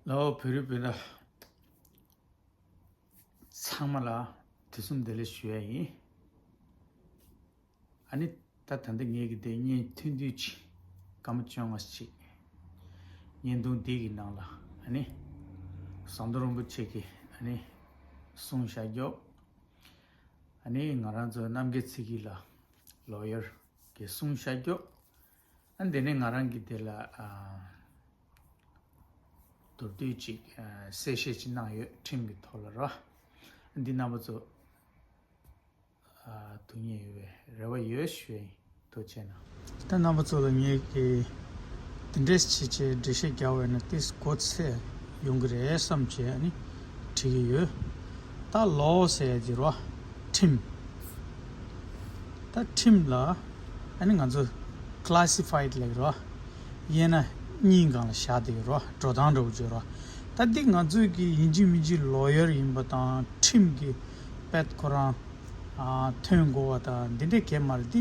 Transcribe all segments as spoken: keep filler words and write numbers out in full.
ལའོ་བོད་རིགས་སྤུན་ཟླ་ཚང་མ་ལ་དུས་གསུམ་བདེ་ལེགས་ཞུ་ཡ་ཡིན། ཨ་ནི་ད་ད་ལྟ་ངེད་ཀྱི་དེ་བརྙན་ཐུང་ཐུང་ཅིག་སྐར་མ་བཅོ་ལྔ་ཅིག་བརྙན་ཐུང་འདི་གི་ནང་ལ་ཨ་ནི་ཟམ་གདོང་རིན་པོ་ཆེ་གིས་ཨ་ནི་གསུངས་བཞག་རྒྱུ། ཨ་ནི་ང་རང་ཚོ་རྣམ་རྒྱལ་ཚེ་སྐྱིད་ལགས་ལོ་ཡར་གྱིས་གསུངས་བཞག་རྒྱུ། ཨ་ནི་དེ་ནས་ང་རང་གིས་དེ་ལ་ཨ་མདོར་བསྡུས་ཅིག་ཨ་གསལ་བཤད་ཅིག་གནང་ཡོད། ཁྲིམས་ཀྱི་ཐོག་ལ་རོ། འདི་རྣམ་པ་ཚོ་ཨ་ཐུགས་མཉེས་ཡོད་པའི་རེ་བ་ཡོད་ཞུ་ཡིན། ཐུགས་རྗེ་གནང་། ད་རྣམ་པ་ཚོ་ལ་ངེད་ཀྱིས་འདི་འདྲས་བྱས་བྱས་འགྲེལ་བཤད་རྒྱག་པ་ཡིན་ན་ཏིས་གོ་ཚད་ཡོང་གི་རེད་བསམ་བྱས་ཨ་ནི་བྲིས་ཀྱི་ཡོད། ད་ལོ་ཟེར་ཡ་དེ་རོ། ཁྲིམས། ད་ཁྲིམས་ལ་ཨ་ནི་ང་ཚོ་ཀ་ལ་སི་ཕའི་ཌི་ལབ་ཀྱི་རོ། དབྱེ་ན་གཉིས་སྒང་ལ་བཞག་བསྡད་ཀྱི་རོ། འགྲོ་སྟངས་འདྲ་བོ་བྱོས་རོ། ད་འདི་ང་ཚོས་ཀྱི་ཡིན་གཅིག་མིན་གཅིག་ལོ་ཡར་ཡིན་པ་དང་ཁྲིམས་ཀྱི་དཔེ་ཁོ་རང་ཨ་ཐོན་དགོས་པ་དང་འདི་འདྲའི་གལ་མ་རེད། འདི་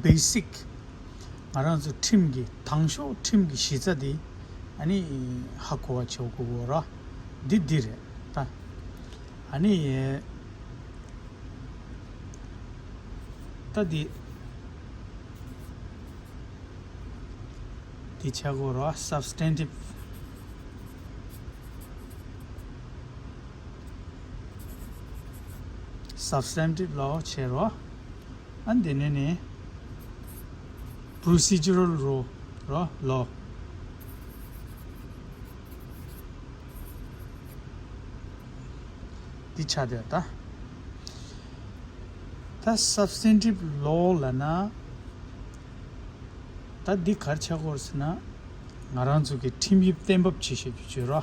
བེ་སིག་ང་རང་ཚོ་ཁྲིམས་ཀྱི་དང་ཤོག་ཁྲིམས་ཀྱི་གཞི་རྩ་འདི་ཨ་ནི་ཧ་གོ་བ་བྱེད་དགོས་རོ། འདི་འདི་རེད་ད། ཨ་ནི་ད་འདི་འདི་ཆ་གོ་རོ། སབ་སི་ཊན་ཊིབ། སབ་སི་ཊན་ཊིབ་ལོ་བྱེད་རོ། ཨ་འདི་ནས་ནི་པོ་རོ་སི་ཇུ་རལ་ལོ་རོ། ལོ་འདི་ཆ་དེ་ད། ད་སབ་སི་ཊན་ཊིབ་ལོ་ལབ་ན་ད་འདི་ག་རེ་ཆགས་ཀྱི་ཡོད་རེད་ཟེར་ན། ང་རང་ཚོ་གི་ཁྲིམས་དབྱིབས་གཏན་འབེབས་བྱེད་བྱེད་རྒྱུ་བྱོས་རོ།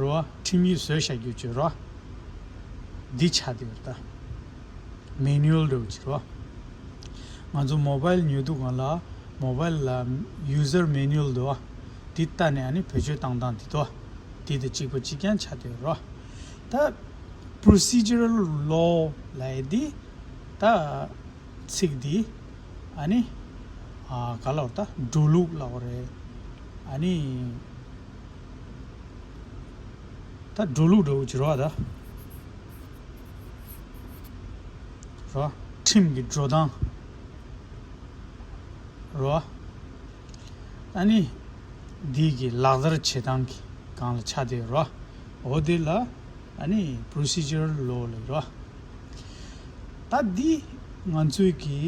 རོ། ཁྲིམས་ཡིག་བཟོས་བཞག་རྒྱུ་བྱོས་རོ། འདི་ཆགས་བསྡད་ཡོད་ད། མེ་ནུ་ཨལ་འདྲ་བོ་ཅིག་རོ། ང་ཚོ་མོ་བྷལ་ཉོ་དུས་སྒང་ལ་མོ་བྷལ་ལ་ཡུ་ཟར་མེ་ནུ་ཨལ་འདུག་བ། འདི་ལྟ་ནས་ཨ་ནི་བེད་སྤྱོད་བཏང་སྟངས་འདི་དོ། འདི་དང་གཅིག་པ་གཅིག་རྐྱང་ཆགས་བསྡད་ཡོད་རོ། ད་པོ་རོ་སི་ཇུ་རལ་ལོ་ལབ་ཡས་འདི་ད། ཚིག་འདི་ཨ་ནི་ཨ་ག་ལབ་རེད། ད་འགྲོ་ལུགས་ལབ་དགོས་རེད། ཨ་ནི་ད་འགྲོ་ལུགས་འདྲ་བོ་ཅིག་རེད་བ། ད་རེད་བ། ཁྲིམས་ཀྱི་འགྲོ་སྟངས་རེད་བ། ཨ་ནི་འདི་གི་ལག་བསྟར་བྱེད་སྟངས་ཀྱི་སྒང་ལ་ཆགས་བསྡད་ཡོད་རེད་བ། འོ་དེ་ལ་ཨ་ནི་པོ་རོ་སི་ཇུ་རལ་ལོ་ལབ་རེད་བ། ད་འདི་ང་ཚོའི་གི་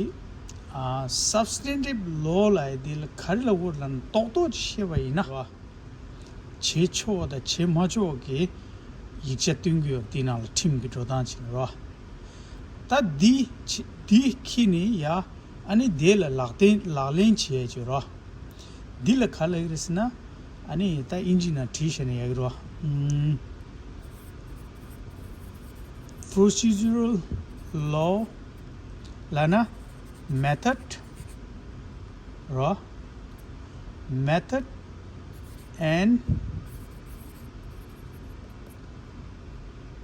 ཨ་སབ་སི་ཊན་ཊིབ་ལོ་ལབ་ཡས་འདི་ལ་ག་རེ་ལབ་དགོས་རེད་ལབ་ན་རྡོག་རྡོག་ཅིག་བཤད་པ་ཡིན་ན་བ། བྱེད་ཆོག་དང་བྱེད་མ་ཆོག་གི་ཡིག་ཆ་སྟོན་གྱི་ཡོད། འདི་ནང་ལ་ཁྲིམས་ཀྱི་འགྲོ་སྟངས་བྱས་ནས་རོ། ད་འདི་ཆ་འདི་ཁྱེར་ནས་ཡ་ཨ་ནི་དེ་ལ་ལག་བསྟན་ལག་ལེན་བྱེད་ཡས་བྱོས་རོ། འདི་ལ་ག་ལབ་ཀྱི་རེད་ཟེར་ན། ཨ་ནི་ད་ཨིན་ཇི་ནང་བྲིས་བྱས་ནས་ཡག་གི་རོ། ཨུམ། Procedural law ལབ་ན་method རོ། Method and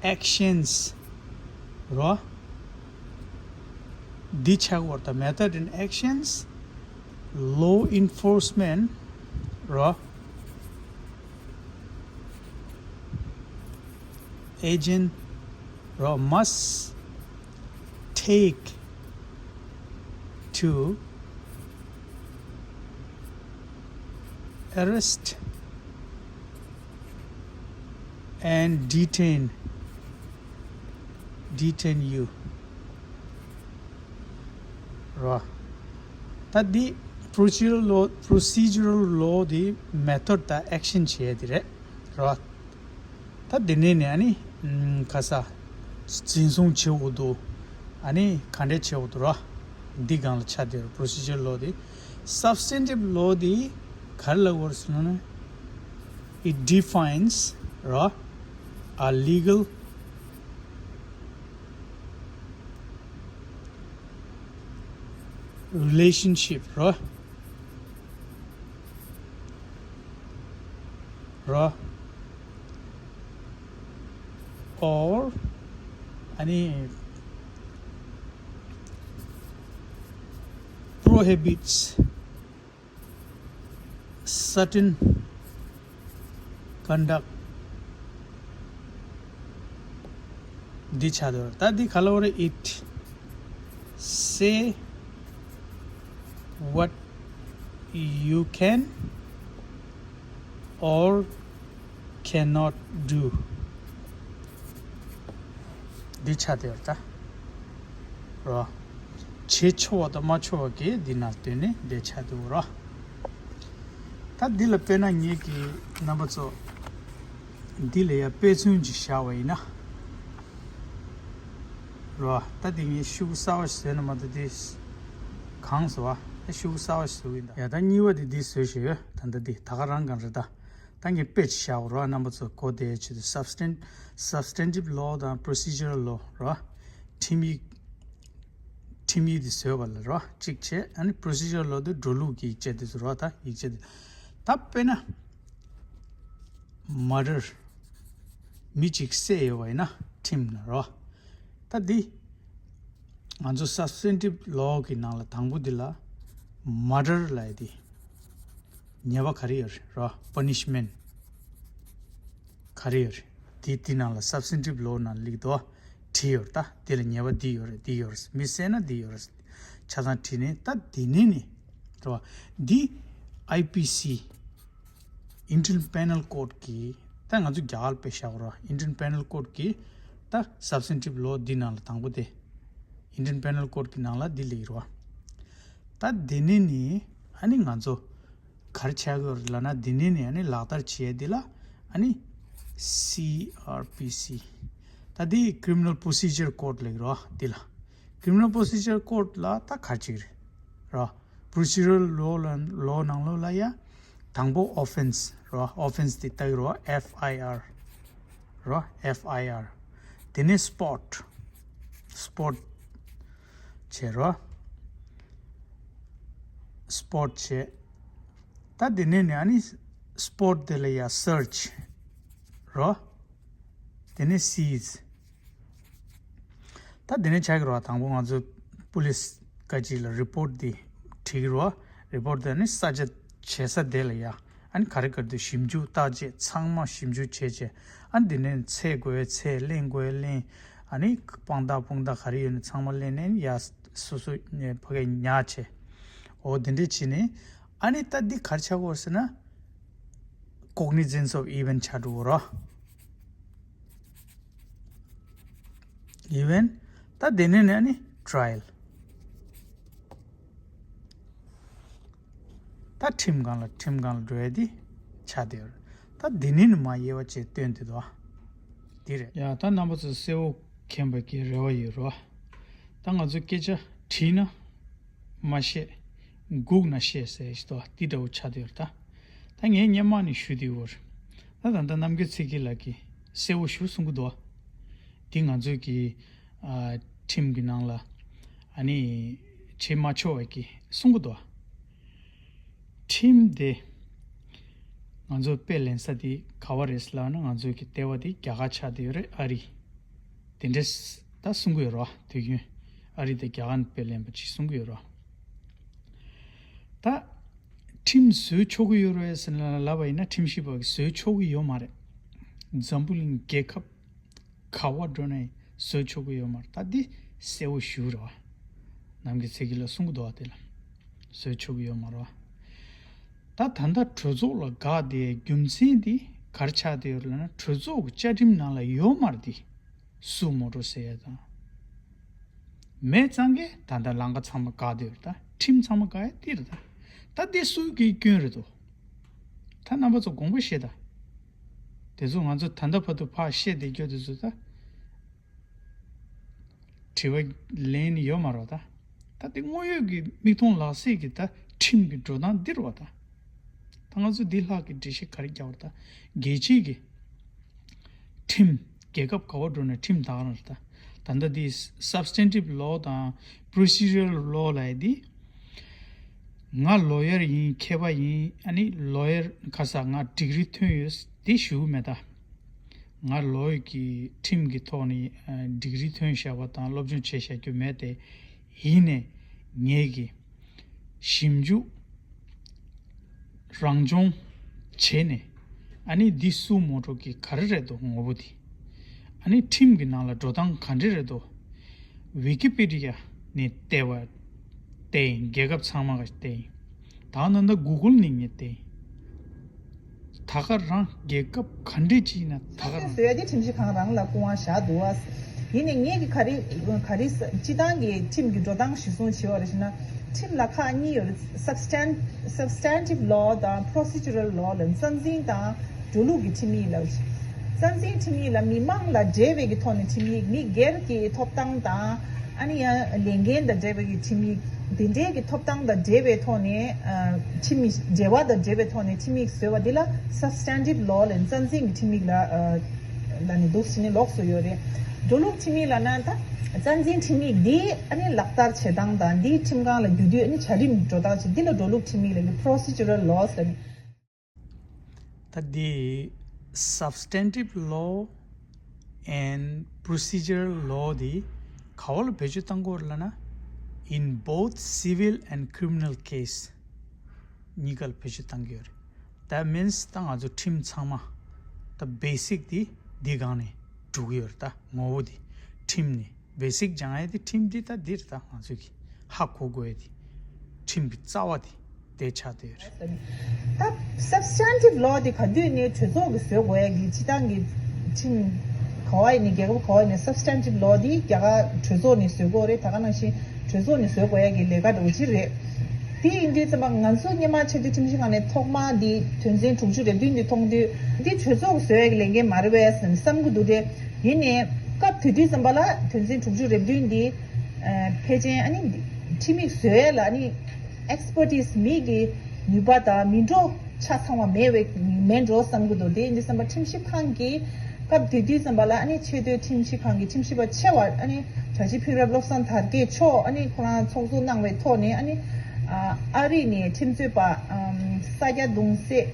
actions རོ། འདི་ཆགས་པ་རེད། ད་method and actions, law enforcement རོ། Agent རོ། Must take to arrest and detain, detain you རོ། ད་འདི་procedural law, procedural law འདི་method དང་action བྱེད་ཡས་འདི་རེད་རོ། ད་འདི་ནས་ནི་ཨ་ནི་ཁ་ས་འཛིན་བཟུང་བྱེད་དགོས་འདུག་ཨ་ནི་ག་འདྲས་བྱེད་དགོས་འདུག་རོ། འདི་སྒང་ལ་ཆགས་བསྡད་ཡོད། Procedural law འདི། Substantive law འདི་ག་རེ་ལབ་དགོས་རེད་ཟེར་ན། It defines རོ། A legal relationship རོ། རོ། Or ཨ་ནི་prohibits certain conduct འདི་ཆགས་འདུག་ད་འདི་ག་ལ་བར། It say what you can or cannot do. འདི་ཆགས་འདུག་ད། རོ། བྱེད་ཆོག་པ་དང་མ་ཆོག་པ་གི་འདི་ནང་བསྟན་ནས་འདི་ཆགས་འདུག་རོ། ད་འདི་ལ་དཔེར་ན་ངེད་ཀྱི་རྣམ་པ་ཚོ་འདི་ལ་ཡ་དཔེ་མཚོན་ཅིག་བཞག་པ་ཡིན་ན། རོ། ད་འདི་ངས་ཤུགས་གསར་པ་ཞིག་བཟོས་ན་མ་གཏོགས་འདི་གང་བཟོ་བ། ད་ཤུགས་གསར་པ་ཞིག་བཟོ་གི་ཡིན་ད། ཡ་ད་གཉིས་པ་འདི་འདི་བཟོས་ཤིག་ཡོད་ད། ད་འདི་ད་ག་རང་གང་རེད་ད། ད་ངས་དཔེ་ཅིག་བཞག་རོགས། རྣམ་པ་ཚོ་གོ་བདེ་ཆེད་དུ་སབ་སི་ཊན། སབ་སི་ཊན་ཊིབ་ལོ་དང་པྲོ་སི་ཇར་ལོ་རོ། ཁྲིམས་ཡིག་ཁྲིམས་ཡིག་དེ་བཟོས་པ་ལ་རོ། གཅིག་བྱས། ཨ་ནི་པྲོ་སི་ཇར་ལོ་དེ་འགྲོ་ལུགས་ཀྱི་ཡིག་ཆ་དེ་ཚོ་རོ། ད་ཡིག་ཆ་དེ། ད་དཔེར་ན་མར་ཌར། མི་གཅིག་བསད་ཡོད་པ་ཡིན་ན་ཁྲིམས་ན་རོ། ད་འདི་ང་ཚོ་སབ་སི་ཊན་ཊིབ་ལོ་གི་ནང་ལ་དང་པོ་འདི་ལ་མར་ཌར་ལབ་ཡ་དེ། ཉེས་པ་ག་རེ་ཡོད་རེད་རོ། པ་ནི་ཤི་མེན་ཊི་ག་རེ་ཡོད་རེད། དེ་དེ་ནང་ལ་སབ་སི་ཊན་ཊིབ་ལོ་ནང་ལ་ལིག་དོ། བྲིས་ཡོད་རེད། ད་དེ་ལ་ཉེས་པ་འདི་ཡོད་རེད། འདི་ཡོད་རེད། མི་བསད་ན་འདི་ཡོད་རེད། ཆ་ཚང་བྲིས་ནས་ད་དེ་ནས་ནི་རེད་བ། འདི་ཨའི་པི་སི། Indian Penal Code གི། ད་ང་ཚོ་རྒྱ་གར་དཔེ་བཞག་རོགས། Indian Penal Code གི་ད་སབ་སི་ཊན་ཊིབ་ལོ་འདི་ནང་ལ་དང་པོ་དེ། Indian Penal Code གི་ནང་ལ་འདི་ལིག་རོགས། ད་འདི་ནས་ནི་ཨ་ནི་ང་ཚོ་ག་རེ་བྱ་དགོས་རེད་ལབ་ན། འདི་ནས་ནི་ཨ་ནི་ལག་བསྟར་བྱེད་ཡས་འདི་ལ་ཨ་ནི་སི་ཨར་པི་སི། ད་འདི་Criminal Procedure Code ལབ་ཀྱི་རོ། འདི་ལ་Criminal Procedure Code ལ་ད་ག་ཅིག་རེད་རོ། པྲོ་སི་ཇར་ལོ་ལ་ལོ་ནང་ལོགས་ལ་ཡ་དང་པོ་ཨོ་ཕེན་སི་རོ། ཨོ་ཕེན་སི་དེ་ལྟ་གི་རོ། ཨེཕ་ཨའི་ཨར་རོ། ཨེཕ་ཨའི་ཨར། དེ་ནས་སི་པོར་ཊི། སི་པོར་ཊི་བྱས་རོ། སི་པོར་ཊི་བྱས། ད་དེ་ནས་ནི་ཨ་ནི་སི་པོར་ཊི་དེ་ལ་ཡ་སར་ཆི་རོ། དེ་ནས་སི་ཟི། ད་དེ་ནས་ཆགས་ཀྱི་རོ། དང་པོ་ང་ཚོ་པུ་ལི་སི་ཀ་ཅིག་ལ་རི་པོར་ཊི་དེ་བྲིས་ཀྱི་རོ། རི་པོར་ཊི་དེ་ནི་ས་ཆ་བྱེད་ས་དེ་ལ་ཡ་ཨ་ནི་ག་རེ་ག་རེ་འདུག་ཞིབ་འཇུག་བརྟག་དཔྱད་ཚང་མ་ཞིབ་འཇུག་བྱས་བྱས། ཨ་ནི་དེ་ནས་ཚད་དགོས་ཚད། ལེན་དགོས་ལེན། ཨ་ནི་དཔང་རྟགས་དཔུང་རྟགས་ག་རེ་ཡོད་ན་ཚང་མ་ལེན་ནས་ཡ་སོ་སོ་ཕ་གིར་ཉར་བྱས། འོ་དེ་འདྲས་བྱས་ནས་ཨ་ནི་ད་འདི་ག་རེ་ཆགས་ཀྱི་ཡོད་ཟེར་ན། Cognizance of event ཆགས་འགྲོ་གི་རོ། ཨི་ཝེན། ད་དེ་ནས་ནས་ནི་ཊ་ར་ཡལ། ད་ཁྲིམས་སྒང་ལ་ཁྲིམས་སྒང་ལ་འགྲོ་ཡ་དེ་ཆགས་བསྡད་ཡོད་རེད། ད་དེ་ནས་ནི་མར་དབྱེ་བ་བྱས་སྟོན་དེ་དོ། དེ་རེད། ཡ་ད་རྣམ་པ་ཚོ་གསལ་བོ་མཁྱེན་པ་གི་རེ་བ་ཡོད་རོ། ད་ང་ཚོ་སྐད་ཆ་བྲིས་ན་མ་བཤད། སྒུག་ན་བཤད་ཟེར་ཞིག་ཏོ་དེ་འདྲ་བོ་ཆགས་བསྡད་ཡོད་རེད་ད། ད་ངས་སྔོན་མ་ནས་ཞུ་བསྡད་ཡོད་རེད། ད་ད་ལྟ་རྣམ་རྒྱལ་ཚེ་སྐྱིད་ལགས་ཀྱིས་གསལ་བོ་ཞུ་གསུང་གི་འདུག་བ། འདི་ང་ཚོའི་གི་ཨ་ཁྲིམས་ཀྱི་ནང་ལ་ཨ་ནི་བྱེད་མ་ཆོག་པའི་གི་གསུང་གི་འདུག་བ། ཁྲིམས་དེ་ང་ཚོ་དཔེ་ལེན་ས་དེ་ག་བ་རེད་ལབ་ན། ང་ཚོའི་གི་ལྟེ་བ་དེ་རྒྱ་གར་ཆགས་བསྡད་ཡོད་རེད། ཨ་རི། དེ་འདྲས་ད་གསུང་གི་ཡོད་རེད་བ། དུས་རྒྱུན་ཨ་རི་དང་རྒྱ་གར་ནས་དཔེ་ལེན་པ་ཅིག་གསུང་གི་ཡོད་རེད་བ། ད་ཁྲིམས་བཟོས་ཆོག་གི་ཡོད་རེད་ཟེར་ན་ལབ་པ་ཡིན་ན་ཁྲིམས་ཞིབ་པ་གིས་བཟོས་ཆོག་གི་ཡོད་མ་རེད། འཛམ་བུ་གླིང་རྒྱལ་ཁབ་ག་བ་འགྲོ་ནའི་བཟོས་ཆོག་གི་ཡོད་མ་རེད། ད་འདི་གསལ་བོ་ཞུ་རེད་བ། རྣམ་རྒྱལ་ཚེ་སྐྱིད་ལགས་གསུང་གི་འདུག་བ། དེ་ལ་བཟོས་ཆོག་གི་ཡོད་མ་རེད་བ། ད་ད་ལྟ་གྲོས་ཚོགས་ལ་བཀག་དེ་རྒྱུ་མཚན་དེ་ག་རེ་ཆགས་བསྡད་ཡོད་རེད་ལབ་ན། གྲོས་ཚོགས་ཀྱི་བཅའ་ཁྲིམས་ནང་ལ་ཡོད་མ་རེད་དེ། སུ་མོ་ཊོ་ཟེར་ཡ་དང་། མེད་ཙང་གི་ད་ལྟ་ལམ་ཁ་ཚང་མ་བཀག་བསྡད་ཡོད་རེད། ད་ཁྲིམས་ཚང་མ་བཀག་ཡ་དེ་རེད་ད། ད་དེ་སུའི་གི་སྐྱོན་རེད་དོ། ད་རྣམ་པ་ཚོ་དགོངས་པ་བཞེས་ད། དེ་ཚོ་ང་ཚོ་ད་ལྟ་བར་དུ་ཕར་བཤད་བསྡད་རྒྱུ་དེ་ཚོ་ད། དྲི་བ་ལན་ནི་ཡོད་མ་རེད་ད། ད་དེ་དངོས་ཡོད་ཀྱི་མིག་མཐོང་ལག་ཟིན་གྱི་ད་ཁྲིམས་ཀྱི་འགྲོ་སྟངས་འདི་རེད་བ་ད། ད་ང་ཚོ་འདི་ལྷག་གི་འགྲེལ་བཤད་ག་རེ་རྒྱག་པ་རེད་ད། རྒྱལ་སྤྱིའི་གི་ཁྲིམས། རྒྱལ་ཁབ་ག་བར་འགྲོ་ན་ཁྲིམས་དག་རང་རེད་ད། ད་ལྟ་འདི་སབ་སི་ཊན་ཊིབ་ལོ་དང་པྲོ་སི་ཇར་ལོ་ལབ་ཡ་འདི། ང་ལོ་ཡར་ཡིན། མཁས་པ་ཡིན། ཨ་ནི་ལོ་ཡར་ག་ས་ང་ཌིག་རི་ཐོན་ཡོད་འདི་ཞུ་གི་མེད་ད། ང་ལོ་ཡར་གྱི་ཁྲིམས་ཀྱི་ཐོག་ནས་ཨ་ཌིག་རི་ཐོན་བཞག་པ་དང་སློབ་སྦྱོང་བྱས་བཞག་རྒྱུ་མེད་དེ། ཡིན་ནའི་ངེད་ཀྱི་ཞིབ་འཇུག་ རང་སྦྱོང་བྱས་ནས། ཨ་ནི་འདི་སུ་མོ་ཊོ་གི་ག་རེ་རེད་དོ་ངོ་བོ་འདི། ཨ་ནི་ཁྲིམས་ཀྱི་ནང་ལ་འགྲོ་སྟངས་ག་འདྲ་རེད་དོ། ཝི་ཀི་པི་ཌི་ཡ་ནས་བལྟས་པ་བལྟས་ཡིན། རྒྱལ་ཁབ་ཚང་མ་ག་བལྟས་ཡིན། ད་ནང་ད་གུ་གུལ་ནས་ངས་བལྟས་ཡིན། ད་ག་རང་རྒྱལ་ཁབ་ག་འདྲ་ཅིག་ཡིན་ན་ད་ག་རང་། བཟོ་ཡ་དེ་ཁྲིམས་ཞིབ་ཁང་རང་ལ་སྐུ་དབང་བཞག་འདུག་བ། ཡིན་ནའི་ངེད་ཀྱི་ག་རེ་ག་རེ་སྤྱི་བཏང་གི་ཁྲིམས་ཀྱི་འགྲོ་སྟངས་གཞིར་བཟུང་བྱས་པ་རེད་ཟེར་ན། ཁྲིམས་ལ་ཁག་གཉིས་ཡོད་རེད། Substan- Substantive Law དང་Procedural Law ལ། རྩ་འཛིན་དང་འགྲོ་ལུགས་ཀྱི་ཁྲིམས་ཡིག་ལ། རྩ་འཛིན་ཁྲིམས་ཡིག་ལ་མི་མང་ལ་འབྲེལ་བའི་གི་ཐོག་ནས་ཁྲིམས་ཡིག། མི་སྒེར་གྱི་ཐོབ་ཐང་དང་། ཨ་ནི་ཡང་ལས་འགན་དང་འབྲེལ་བའི་གི་ཁྲིམས་ཡིག། འདི་འདྲའི་གི་ཐོབ་ཐང་དང་འབྲེལ་བའི་ཐོག་ནས་ཨ་ཁྲིམས་ཡིག། འབྲེལ་བ་དང་འབྲེལ་བའི་ཐོག་ནས་ཁྲིམས་ཡིག་བཟོས་པ་འདི་ལ་Substantive Law ལ། རྩ་འཛིན་གྱི་ཁྲིམས་ཡིག་ལ་ཨ་ལ་ནི་འདུག་ཟེར་ནས་ལོགས་སུ་ཡོད་རེད། འགྲོ་ལུགས་ཁྲིམས་ཡིག་ལབ་ན་ད་རྩ་འཛིན་ཁྲིམས་ཡིག་འདི་ཨ་ནི་ལག་བསྟར་བྱེད་སྟངས་དང་འདིའི་ཁྲིམས་ཁང་ལ་རྒྱུ་དུས། ཨ་ནི་བྱ་རིམ་འགྲོ་སྟངས་བྱེད། འདི་ལ་འགྲོ་ལུགས་ཁྲིམས་ཡིག་ལ་ནི་Procedural Laws ལ་ནི། ད་འདི་Substantive Law and Procedural Law འདི་ག་བ་ལ་བེད་སྤྱོད་བཏང་དགོས་རེད་ལབ་ན། In both civil and criminal case གཉིས་ཀ་ལ་བེད་སྤྱོད་བཏང་གི་ཡོད་རེད། That means ད་ང་ཚོ་ཁྲིམས་ཚང་མ་ད་basic འདི་འདི་སྒང་ནས་འགྲོ་གི་ཡོད་རེད། ད་ངོ་བོ་འདི་ཁྲིམས་ནས། Basic སྦྱང་ཡ་དེ་ཁྲིམས་འདི་ད་འདིར་ད་ང་ཚོས་ཀྱི་ཧ་གོ་དགོས་ཡ་དེ་ཁྲིམས་ཀྱི་རྩ་བ་དེ་དེ་ཆགས་བསྡད་ཡོད་རེད། ད་Substantive Law དེ་ག་དུས་ནས་གྲོས་ཚོགས་ཀྱིས་བཟོ་དགོས་ཡ་གི་སྤྱི་བཏང་གི་ཁྲིམས་ག་བ་ཡིན་ནའི་རྒྱལ་ཁབ་ག་བ་ཡིན་ནའི་Substantive Law དེ་རྒྱ་གར་གྲོས་ཚོགས་ནས་བཟོ་དགོས་རེད། ད་ག་ནང་བཞིན་གྲོས་ཚོགས་ནས་བཟོ་དགོས་ཡ་གི་ལས་ཀ་འདྲ་བོ་ཅིག་རེད། དེ་ཡིན་དུས་ཙམ་པ་ང་ཚོ་སྔོན་མ་ཆེས་མཐོའི་ཁྲིམས་ཞིབ་ཁང་ནས་ཐོག་མ་འདི་དོན་ཚན་དྲུག་ཅུ་རེ་བདུན་འདི་མཐོང་དུས་འདི་གྲོས་ཚོགས་ཀྱིས་བཟོ་ཡ་གི་ལས་འགན་མ་རེད་པས་ཟེར་ནས་བསམ་གྱི་འདུག་སྟེ། ཡིན་ནའི་སྐབས་དེ་དུས་ཙམ་པ་ལ་དོན་ཚན་དྲུག་ཅུ་རེ་བདུན་འདི་ཨ་ཕལ་ཆེར་ཨ་ནི་ཁྲིམས་ཡིག་བཟོ་ཡ་ལ་ཨ་ནི་Expertise མི་གི་ནུས་པ་དང་མི་འགྲོ་ཆ་ཚང་བ་མེད་པའི་མེད་འགྲོ་བསམ་གྱི་འདུག་དེ་ཡིན་དུས་ཙམ་པ་ཁྲིམས་ཞིབ་ཁང་གི་སྐབས་དེ་དུས་ཙམ་པ་ལ་ཨ་ནི་ཆེས་མཐོའི་ཁྲིམས་ཞིབ་ཁང་གི་ཁྲིམས་ཞིབ་པ་ཆེ་བ་ཨ་ནི་གྲྭ་ཆེ་ཕུན་རབ་བློ་བཟང་དར་རྒྱས་མཆོག་ཨ་ནི་ཁོ་རང་ཚོགས་གཙོ་གནང་བའི་ཐོག་ནས་ཨ་ནི་ཨ་རི་ནས་ཁྲིམས་རྩོད་པ་ཨམ་ས་སྐྱ་གདུང་སྲས་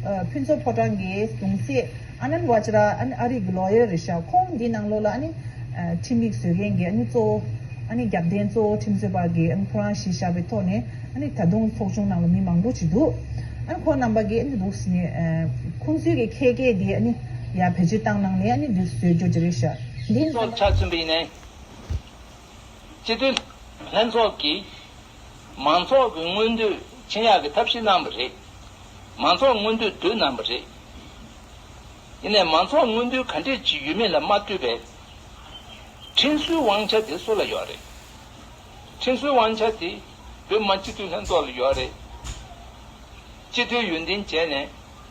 ཨ་ཕུན་ཚོགས་ཕོ་བྲང་གི་གདུང་སྲས་ཨ་ནན་ཝ་ཅ་ར། ཨ་ནི་ཨ་རི་གི་ལོ་ཡར་རེད་ཤག་ཁོང་འདི་ནང་ལོགས་ལ་ཨ་ནི་ཨ་ཁྲིམས་ཡིག་བཟོ་མཁན་གྱི་ཨ་ནི་གཙོ་བོ་ཨ་ནི་རྒྱབ་རྟེན་གཙོ་བོ་ཁྲིམས་རྩོད་པ་གི་ཨ་ནི་ཁོ་རང་གཞི་བཞག་པའི་ཐོག་ནས་ཨ་ནི་ད་དུང་ཚོགས་ཆུང་ནང་ལ་མི་མང་པོ་ཅིག་འདུག་ཨ་ནི་ཁོང་རྣམ་པ་གིས་ཨ་ནི་འདུག་ཟེར་ནས་ཨ་ཁོང་ཚོའི་གི་ཁྱད་ཆོས་འདི་ཨ་ནི་ཡར་བེད་སྤྱོད་བཏང་གནང་ནས་ཨ་ནི་འདི་བཟོས་རྒྱུ་ཅིག་རེད་ཤག་འདི་ཚོགས་ཆ་མཚོན་པ་ཡིན་ནའི། སྤྱི་འཐུས་ལྷན་ཚོགས་ཀྱིས་མང་ཚོགས་ཀྱི་མངོན་འདོད་འཆིང་ཡག་གི་ཐབས་ཤེས་གནང་བ་རེད། མང་ཚོགས་མངོན་འདོད་བསྡུས་གནང་བ་རེད། ཡིན་ནའི་མང་ཚོགས་མངོན་འདོད་ག་འདྲས་ཅིག་ཡོད་མེད་ལ་མ་ལྟོས་པའི་ཁྲིམས་སྲོལ་དབང་ཆ་དེ་སུ་ལ་ཡོད་རེད། ཁྲིམས་སྲོལ་དབང་ཆ་དེ་བོད་མི་མང་སྤྱི་འཐུས་ལྷན་ཚོགས་ལ་ཡོད་རེད། སྤྱི་འཐུས་ཡོན་ཏན་བྱས་ནས་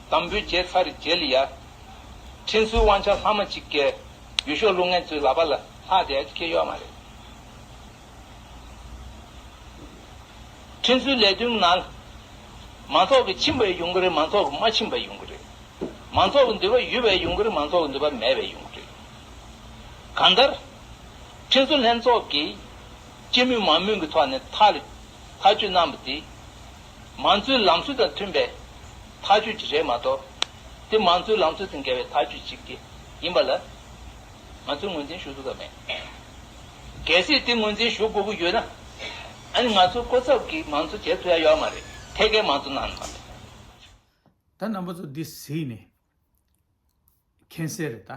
དམ་འབུལ་བྱས་ཚར་རྗེས་ལ་ཡ། ཁྲིམས་སྲོལ་དབང་ཆ་ལྷག་མ་གཅིག་གི་འོས་ཤོག་བླུག་མཁན་ཚོའི་ལག་པ་ལ་ལྷག་བསྡད་ཡ་ཁེལ་ཡོད་མ་རེད། ཁྲིམས་སྲོལ་ལས་དོན་ནང་མང་ཚོགས་ཀྱིས་ཕྱིན་པས་ཡོང་གི་རེད། མང་ཚོགས་ཀྱིས་མ་ཕྱིན་པས་ཡོང་གི་རེད། མང་ཚོགས་ཀྱི་འདོད་པ་ཡོད་པས་ཡོང་གི་རེད། མང་ཚོགས་ཀྱི་འདོད་པ་མེད་པས་ཡོང་གི་རེད། གང་ལྟར། ཁྲིམས་བཟོ་ལྷན་ཚོགས་ཀྱིས་སྤྱི་མོས་མང་མོས་ཀྱི་ཐོག་ནས་ཐག་ཐག་གཅོད་གནང་བ་དེ། མང་གཙོའི་ལམ་སྲོལ་དང་མཐུན་པའི་ཐག་གཅོད་ཅིག་རེད་མ་གཏོགས། དེ་མང་གཙོའི་ལམ་སྲོལ་དང་འགལ་བའི་ཐག་གཅོད་ཅིག་ཡིན་པ་ལ། ང་ཚོས་ངོས་འཛིན་ཞུ་ཐུབ་ཀྱི་མེད། གལ་སྲིད་དེ་ངོས་འཛིན་ཞུ་དགོས་ཀྱི་ཡོད་ན། ཨ་ནི་ང་ཚོ་སྐུ་ཚབ་ཀྱིས་མང་གཙོ་བྱེད་ཐུབ་ཡ་ཡོད་མ་རེད། ཐད་ཀའི་མང་གཙོ་གནང་མ་རེད། ད་རྣམ་པ་ཚོ་འདི་གཟིགས་ནས་མཁྱེན་གསལ་རེད་ད།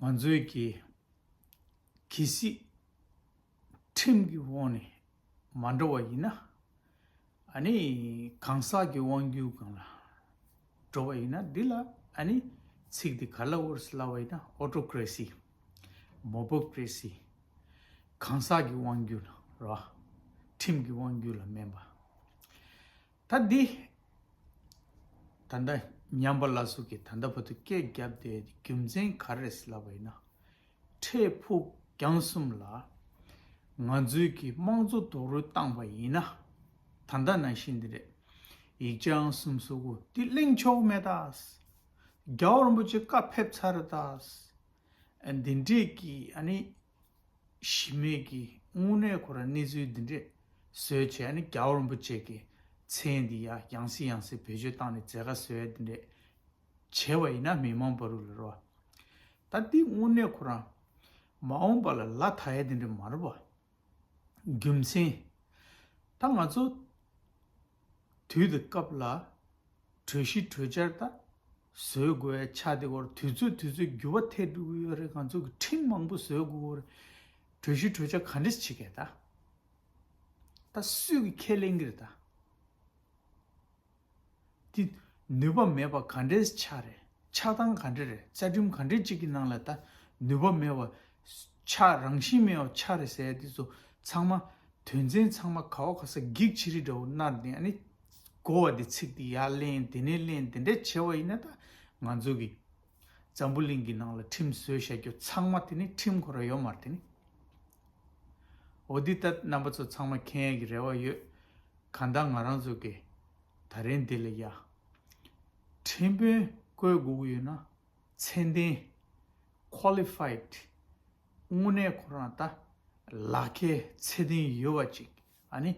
ང་ཚོའི་གི་གལ་སྲིད་ཁྲིམས་ཀྱི་འོག་ནས་མ་འགྲོ་བ་ཡིན་ན། ཨ་ནི་གང་ཟག་གི་དབང་སྒྱུར་སྒང་ལ་འགྲོ་བ་ཡིན་ན། འདི་ལ་ཨ་ནི་ཚིག་འདི་ག་ལ་འོ་རེད་ལབ་པ་ཡིན་ན། ཨོ་ཊོ་ཀེ་རེ་སི། མོ་པོ་ཀེ་རེ་སི། གང་ཟག་གི་དབང་སྒྱུར་ལ་རེད་བ། ཁྲིམས་ཀྱི་དབང་སྒྱུར་ལ་མིན་པ། ད་འདི་ད་ལྟ་ཉམས་པ་སླར་གསོ་གིས་ད་ལྟ་བར་དུ་སྐད་བརྒྱབ་བསྡད་རྒྱུ་མཚན་ག་རེ་རེད་ལབ་པ་ཡིན་ན། འཕྲལ་ཕུགས་རྒྱང་གསུམ་ལ་ང་ཚོའི་གི་དམངས་གཙོ་རྡོག་རོལ་བཏང་བ་ཡིན་ན། ད་ལྟ་ནང་བཞིན་འདི་རེད། ཡིག་ཆ་ཡང་གསུམ་སོ་དགུ་འདི་གླེང་ཆོག་མེད་ད། རྒྱལ་བ་རིན་པོ་ཆེ་བཀའ་ཕེབས་ཚར་ད། འདི་འདྲས་ཀྱི་ཨ་ནི་གཞི་མེད་ཀྱི་དངོས་གནས་ཁོ་རང་གནས་ཚུལ་འདི་འདྲས་བཟོས་བྱས། ཨ་ནི་རྒྱལ་བ་རིན་པོ་ཆེ་གི་མཚན་འདི་ཡ་ཡང་སེ་ཡང་སེ་བེད་སྤྱོད་བཏང་ནས་མཛད་དཀའ་བཟོས་ཡ་འདི་འདྲས་བྱས་པ་ཡིན་ན། མི་མང་བར་དུ་ལ་རོ། ད་འདི་དངོས་གནས་ཁོ་རང་མ་འོངས་པ་ལ་ལ་ད་ཡ་འདི་འདྲས་མ་རེད་པ། རྒྱུ་མཚན། ད་ང་ཚོ་ དུས་དང་སྐབས་ལ་གྲོས་གཞི་གྲོས་འཆར་ད་བཟོ་དགོས་ཡ་ཆགས་བསྡད་ཡོད་རེད། དུས་ཚོད་དུས་ཚོད་འགྱུར་བ་ཐེབས་འགྲོ་གི་ཡོད་རེད། ང་ཚོ་གི་ཁྲིམས་མང་པོ་བཟོ་དགོས་ཀྱི་ཡོད་རེད། གྲོས་གཞི་གྲོས་འཆར་ག་འདྲས་བྱེད་མཁན་ད། ད་སུས་ཀྱིས་ཁས་ལེན་གྱི་རེད་ད། དེ་ནུས་པ་མེད་པ་ག་འདྲས་ཆགས་རེད། ཆགས་སྟངས་ག་འདྲ་རེད། རྩ་ཁྲིམས་ག་འདྲས་ཅིག་གི་ནང་ལ་ད་ནུས་པ་མེད་པ་ཆགས། རང་བཞིན་མེད་པ་ཆགས་རེད་ཟེར་ཡ་དེ་ཚོ་ཚང་མ་དོན་ཚན་ཚང་མ་ག་བ་ག་ས་འགྱིག་ཆི་རིལ་འདྲ་བོ་མནར་ནས། ཨ་ནི་གོ་བ་དེ་ཚིག་དེ་ཡར་ལེན། དེ་ནས་ལེན། དེ་འདྲས་བྱས་པ་ཡིན་ན་ད་ང་ཚོ་གི་འཛམ་བུ་གླིང་གི་ནང་ལ་ཁྲིམས་བཟོས་བཞག་རྒྱུ་ཚང་མ་དེ་ནི་ཁྲིམས་ཁོ་རང་ཡོད་མ་རེད། དེ་ནི་འོ་འདི་ད་རྣམ་པ་ཚོ་ཚང་མ་མཁྱེན་ཡས་ཀྱི་རེ་བ་ཡོད། གང་ལྟར་ང་རང་ཚོ་གི་ད་རིང་འདི་ལ་ཡ་ཁྲིམས་དཔོན་བསྐོ་དགོས་ཀྱི་ཡོད་ན། ཚད་ལྡན། Qualified། དངོས་གནས་ཁོ་རང་ད་ལག་ཁྱེར་ཚད་ལྡན་ཡོད་པ་ཅིག་ཨ་ནི་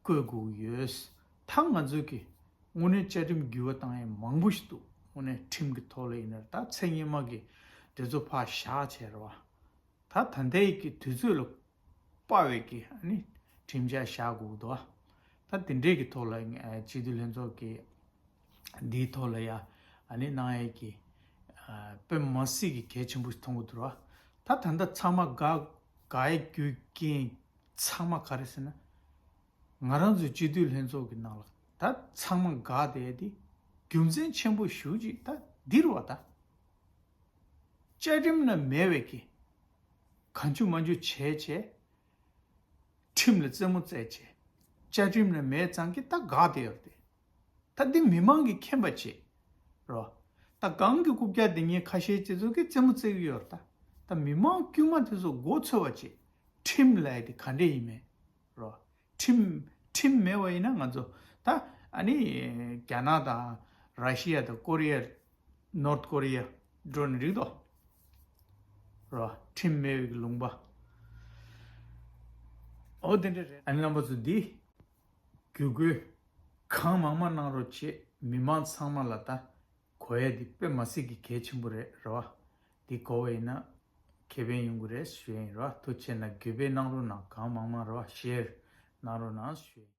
བསྐོ་དགོས་ཀྱི་ཡོད། ད་ང་ཚོ་གི་དངོས་གནས་བཅའ་ཁྲིམས་འགྱུར་བ་བཏང་ཡས་མང་པོ་ཞིག་འདུག་དངོས་གནས་ཁྲིམས་ཀྱི་ཐོག་ལ་ཡིན་ན་ད་ཚེ་སྔོན་མ་གི་དེ་ཚོ་ཕར་བཞག་བྱས་རེད་བ། ད་ད་ལྟའི་གི་དུས་ཚོད་ལ་དཔག་པའི་གི་ཨ་ནི་ཁྲིམས་འཆར་བཞག་དགོས་འདུག་ད་དེ་འདྲའི་གི་ཐོག་ལ་ཨ་སྤྱི་འཐུས་ལྷན་ཚོགས་ཀྱི་འདིའི་ཐོག་ལ་ཡ་ཨ་ནི་གནང་ཡས་ཀྱི་ཨ་དཔེ་མ་སྲིད་ཀྱི་གལ་ཆེན་པོ་ཞིག་མཐོང་གི་འདུག་ར། ད་ད་ལྟ་ཚང་མ་དགའ་དགའ་ཡས་རྒྱུ་རྐྱེན་ཚང་མ་ག་རེ་ཟེར་ན། ང་རང་ཚོའི་སྤྱི་འཐུས་ལྷན་ཚོགས་ཀྱི་ནང་ལ་ད་ཚང་མ་དགའ་བསྡད་དེ་རྒྱུ་མཚན་ཆེན་པོ་ཞེ་པོ་ཅིག་ད་འདི་རེད་བ་ད། བཅའ་ཁྲིམས་ན་མེད་པའི་གི་གང་བྱུང་མང་བྱུང་བྱས་བྱས། ཁྲིམས་ལ་རྩེད་མོ་རྩེད་བྱས། བཅའ་ཁྲིམས་ན་མེད་ཙང་གི་ད་དགའ་བསྡད་ཡོད་རེད། ད་འདི་མི་མང་གིས་མཁྱེན་པ་བྱེད་རོགས། ད་གང་གི་རྐུབ་བཀྱག་དེ་ཉིད་ཁ་ཤས་ཅིག་ཚོ་གིས་རྩེད་མོ་རྩེ་གི་ཡོད་རེད་ད། ད་མི་མང་དཀྱུས་མ་དེ་ཚོ་མགོ་ཚོས་པ་བྱེད། ཁྲིམས་ལབ་ཡ་དེ་ག་འདྲས་ཡིན་མིན་རོགས། ཁྲིམས་ཁྲིམས་མེད་པ་ཡིན་ན་ང་ཚོ་ད་ཨ་ནི་རྒྱ་ནག་དང་ར་ཤི་ཡ་དང་ཀོ་རི་ཡ། North Korea། འགྲོ་ནི་རིགས་དོ། རོ། ཁྲིམས་མེད་པའི་ལུང་པ། འོ་དེ་འདྲ་རེད། ཨ་ནི་རྣམ་པ་ཚོ་འདི་བརྒྱུད་སྐུལ་གང་མང་མང་གནང་རོགས་བྱེད། མི་མང་ཚང་མ་ལ་ད་གོ་ཡ་འདི་དཔེ་མ་སྲིད་ཀྱི་གལ་ཆེན་པོ་རེད་རོ། འདི་གོ་བ་ཡིན་ན་ཁེ་ཕན་ཡོང་གི་རེད་ཞུ་ཡ་ཡིན་རོ། ཐུགས་རྗེ་ཆེ་གནང་། བརྒྱུད་སྤེལ་གནང་རོགས་གནང་། གང་མང་མང་རོ་ཤེར་གནང་རོགས་གནང་ཞུ་ཡ་ཡིན།